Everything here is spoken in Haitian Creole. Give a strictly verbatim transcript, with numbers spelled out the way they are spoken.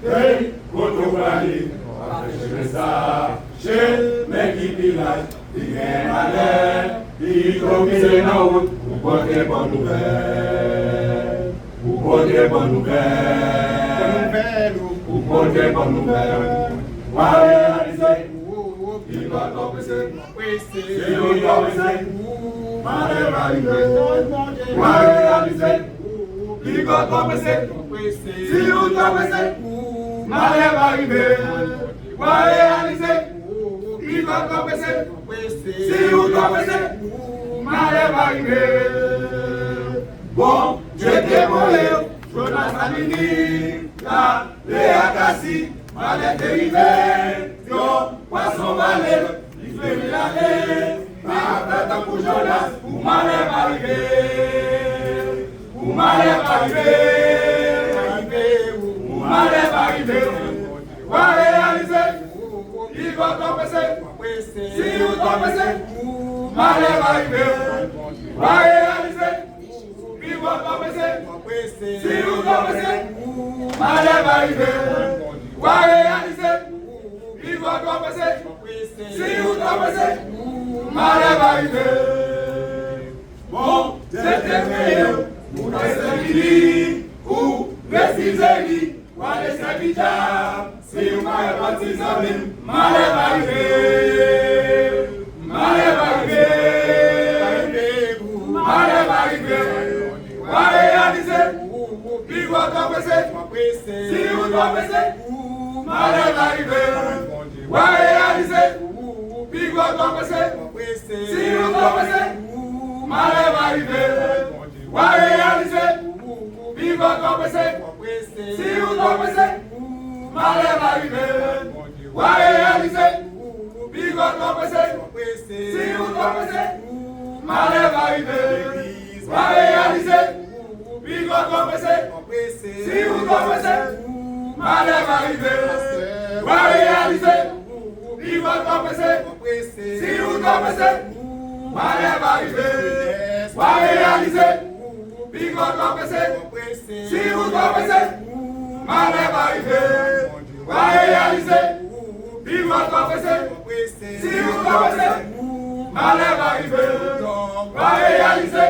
Hey, kote w prale? Pa fè chemen sa, chemen ki pi laj, li gen malè, li tou mize nan wout, ou pote bon nouvèl. Ou pote bon nouvèl. Ou pote bon nouvèl. W a reyalize, pi kontan w pase. Si ou twò prese, malè va rive. W a reyalize, pi kontan w pase. Si ou twò prese, malè va rive. W a reyalize, pi kontan w pase. Si ou twò prese, malè va rive. Bondye te voye Jonas a Niniv, la, Lea Kasi, malè te rive, yon pwason vale, li fè l ale, pa fè tankou Jonas, pou malè pa rive, pou malè pa rive, pou malè pa rive, w a reyalize, pi kontan w pase, si ou twò prese, malè pa rive, w a reyalize, pi kontan w pase, si ou twò prese, malè pa rive, w a reyalize, pi kontan w pase, si ou twò prese, malè pa rive. Bondye te kreye w pou w te sèvi li, pou w refize li, w ale sèvi dyab. Si w pa repanti, zanmi m, malè va rive. Malè va rive. Malè va rive. W a reyalize, pi kontan w pase, si ou twò prese, malè va rive. W a reyalize, pi kontan w pase, si ou twò prese, malè va rive. W a reyalize, pi kontan w pase, si ou twò prese, malè va rive. W a reyalize, pi kontan w pase, si ou twò prese, malè va rive. W a reyalize, pi kontan w pase, si ou twò prese, malè va rive. W a reyalize, pi kontan w pase, si ou twò prese, malè va rive. W a reyalize, pi kontan w pase, si ou twò prese, malè va rive. W a reyalize, pi kontan w pase, si ou twò prese, malè va rive. W a reyalize,